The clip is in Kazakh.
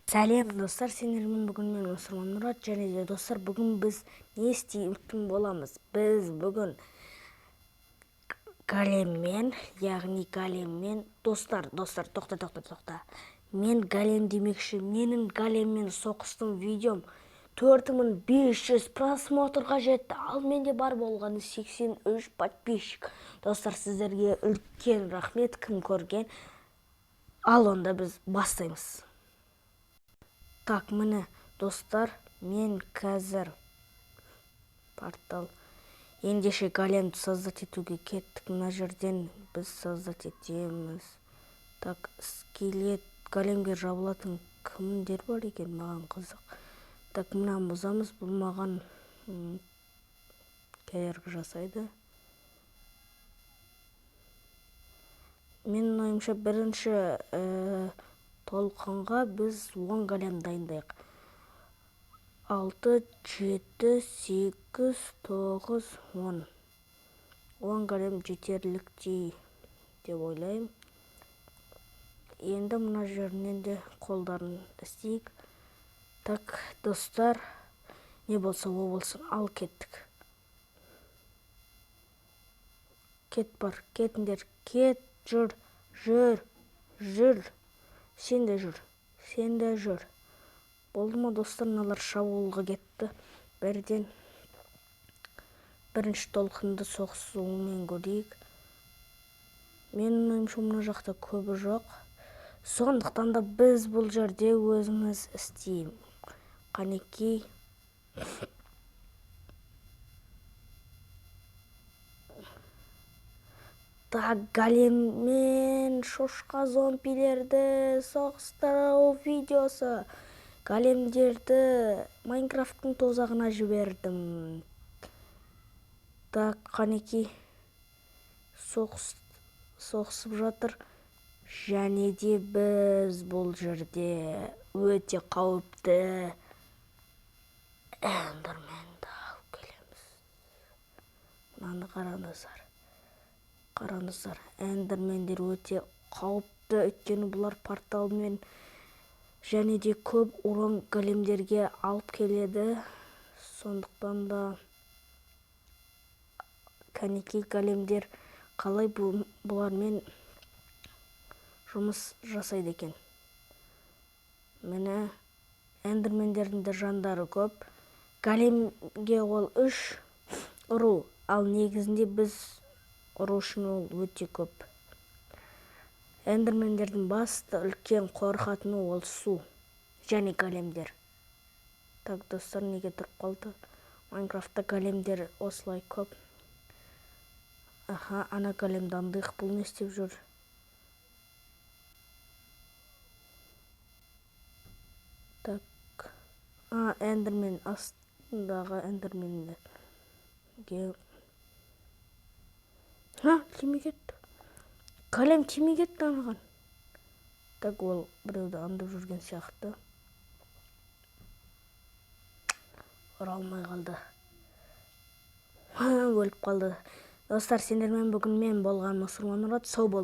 Сәлем достар, сендермен бүгін мен Мұсырман Мұрат. Және де достар, бүгін біз не істейтін боламыз? Біз бүгін големмен, яғни големмен, достар, достар, тоқта, тоқта, тоқта. Мен голем демекші, менің големмен соғыстым видеом 4500 просмотрға жетті. Ал менде бар болғаны 83 подписчик. Достар, сіздерге үлкен рахмет, кім көрген. Ал онда біз бастаймыз. Так, міне, достар, мен қазір портал. Ендеше големді создать етуге кеттік. Мына жерден біз создать етеміз. Так, скелет големге жабылатын кімдер бар екен, маған қызық. Так, мынаны бұзамыз, бұл маған кедергі жасайды. Менің ойымша, бірінші толқынға біз 10 голем дайындайық. 6, 7, 8, 9, 10. 10 голем жетерліктей деп ойлаймын. Енді мына жерінен де қолдарын істейік. Так, достар, не болса о болсын, ал кеттік. Кет бар, кетіңдер, кет, жүр, жүр, жүр. Сен де жүр, сен де жүр. Болды ма, достар, мыналар шабуылға кетті. Бірден бірінші толқынды соғысумен көрейік. Менің ойымша, мына жақта көбі жоқ. Сондықтан да біз бұл жерде өзіміз істейміз. Қанекей. Так, големмен шошқа зомбилерді соғыстыру видеосы. Големдерді Майнкрафттың тозағына жібердім. Так, қанекей, соғысып жатыр. Және де біз бұл жерде өте қауіпті эндерменді алып келеміз. Мынаны қараңыздар. Қараңыздар, эндермендер өте қауіпті, өйткені бұлар порталмен және де көп урон големдерге алып келеді. Сондықтан да кәнекей големдер қалай бұлармен жұмыс жасайды екен. Міне, эндермендердің де жандары көп. Големге ол 3 ұру, ал негізінде біз ұру үшін ол өте көп. Эндермендердің басты үлкен қорқатыны ол су және големдер. Так, достар, неге тұрып қалды? Майнкрафтта големдер осылай көп. Аха, ана големді аңдайық, бұл не істеп жүр? Так, эндермен астындағы эндерменге. Ха, тимей кетті. Голем тимей кетті анаған. Так, ол біреуді аңдып жүрген сияқты. Ұра алмай қалды. Өліп қалды. Достар, сендермен бүгін мен болған Мұсырман Мұрат. Сау бол.